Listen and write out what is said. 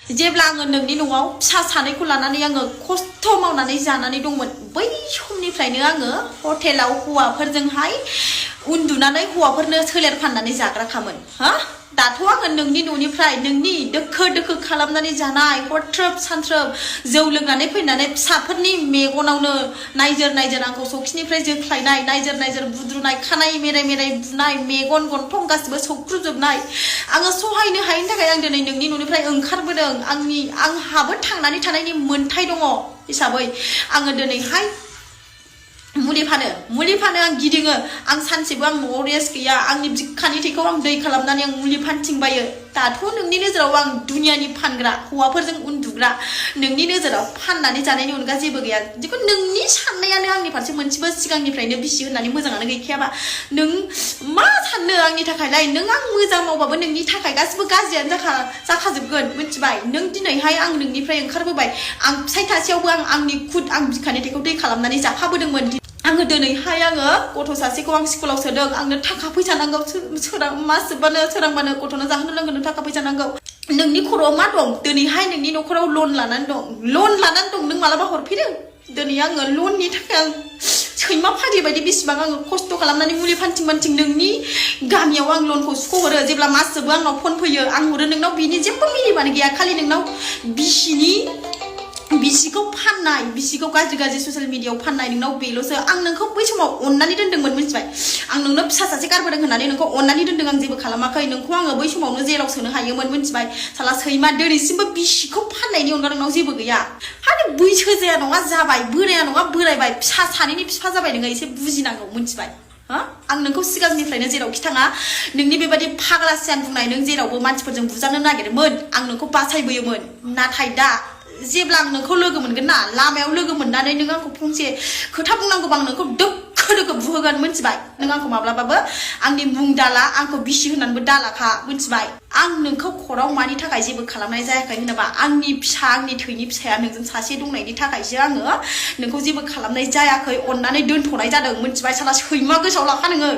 जेब्ला आङो नोंनि न'आव फिसा सानैखौ लानानै आङो खस्थ' मावनानै जानानै दंमोन बै समनिफ्रायनो आङो हटेलाव हौवाफोरजोंहाय उन्दुनानै हौवाफोरनो सोलेर फाननानै जाग्राखामोन हा दाथ' आङो नोंनि न'निफ्राय नोंनि दोखो दोखो खालामनानै जानाय हरथ्रोब सानथ्रोब जौ लोंनानै फैनानै फिसाफोरनि मेगनावनो नायजोर नायजोर आंखौ सखिनिफ्राय जोख्लायनाय नायजोर नायजोर बुद्रुनाय खानाय मेराय मेराय बुनाय मेगन गन्थं गासिबो सौख्रुजोबनाय आङो सहायनो हायैनि थाखाय आं दिनै नोंनि न'निफ्राय ओंखारबोदों आंहाबो थांनानै थानायनि मोन्थाय दङ हिसाबै आङो दिनैहाय मुलि फानो आं गिदिङो आं सानसेबो आं न'आव रेस्ट गैया आंनि बिखानि थैखौ आं दै खालामनानै आं मुलि फानथिंबायो दाथ' नोंनि नोजोराव आं दुनियानि फानग्रा हौवाफोरजों उन्दुग्रा नोंनि नोजोराव फाननानै जानायनि अनगा जेबो गैया जिखुनु नोंनि साननायानो आंनि फारसे मोनसेबो सिगांनिफ्रायनो बिसि होननानै मोजाङानो गैखायाबा नों मा साननो आंनि थाखायलाय नों आं मोजां मावबाबो नोंनि थाखाय गासिबो गाज्रियानो जाखाजोबगोन मिथिबाय नों दिनैहाय आं नोंनिफ्राय ओंखारबोबाय आं फिसाय थासेयावबो आं बिखानि थैखौ दै खालामनानै जाफाबोदोंमोन आङो दिनैहाय आङो गथ' सासेखौ आं स्कुलाव सोदों आंनो थाखा फैसा नांगौ मास जोबबानो सोरांबानो गथ'नो जाहोनो लोंहोनो थाखा फैसा नांगौ नोंनि खर'आव मा दं दिनैहाय नोंनि न'खराव लन लानानै दं नों मालाबा हरफैदों दिनै आङो लननि थाखाय आं सैमा फाग्लि बायदि बेसेबां आङो खस्थ' खालामनानै मुलि फानथिं नोंनि गामियाव आं लनखौ सुख'हरो जेब्ला मास जोबो आंनाव फन फैयो आं हरो नोंनाव बिनि जेबो मिनिबानो गैया खालि नोंनाव बिसिखौ फाननाय बिसिखौ गाज्रि ससियेल मिडियायाव फाननाय नोंनाव बेल'सो आं नोंखौ बै समाव अननानै दोनदोंमोन मिथिबाय आं नोंनो फिसा सासे गारबोदों होननानै नोंखौ अननानै दोनदों आं जेबो खालामाखै नोंखौ आङो बै समावनो जेलाव सोनो हायोमोन मिथिबाय साला सैमा दिनैसिमबो बिसिखौ फाननायनि अनगा नोंनाव जेबो गैया हानि बैसो जाया नङा जाबाय बोराया नङा बोरायबाय फिसा सानैनि बिफा जाबाय नोङो एसे बुजिनांगौ मिथिबाय आं नोंखौ सिगांनिफ्रायनो जेरावखि थाङा नोंनि बेबायदि फाग्ला सियान बुंनाय नों जेरावबो मानसिफोरजों बुजानो नागिरोमोन आं नोंखौ बासायबोयोमोन नाथाय दा जेब्ला आं नोंखौ लोगो मोनगोन ना लामायाव लोगो मोननानै नों आंखौ फंसे खोथा बुंनांगौबा आं नोंखौ दोखो बुहोगोन मिथिबाय नों आंखौ माब्लाबाबो आंनि मुं दाला आंखौ बिसि होननानैबो दालाखा मिथिबाय आं नोंखौ खराव मानि थाखाय जेबो खालामनाय जायाखै होनोबा आंनि फिसा आंनि थैनि फिसाया नोंजों सासे दंनायनि थाखायसो आङो नोंखौ जेबो खालामनाय जायाखै अननानै दोनथ'नाय जादों मिथिबाय साला सैमा गोसोआव लाखा नोङो